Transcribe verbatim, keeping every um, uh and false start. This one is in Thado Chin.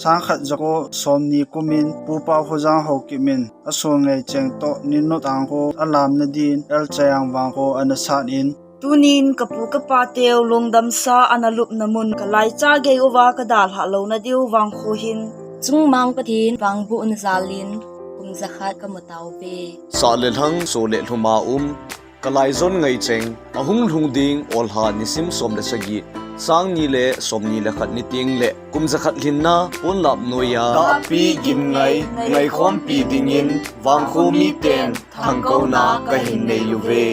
Sangkhat jako somni kumin Pu Paokhojang Haokip in ason ngaicheng toh Ninno tangkho alamna din L. Chayang vangkho ana sat in, tunin kapu kapateu lungdamsa ana lupna mun kalaicha gei uva kadalhah louna diu vangkho hin Chungmang Pathen vangbohna jalin kum jakhat kamu tauve. Sah le lhang, so le lhuma um, kalaijon ngaicheng, ahung lhung ding olha nisim som le sagi, sang ni le somni le khat ni tengle kum jakhat lhinna ponlap noiya dahpi gin ngai, ngaikhompi dingin vangkho miten thangkouna kahin nei uve.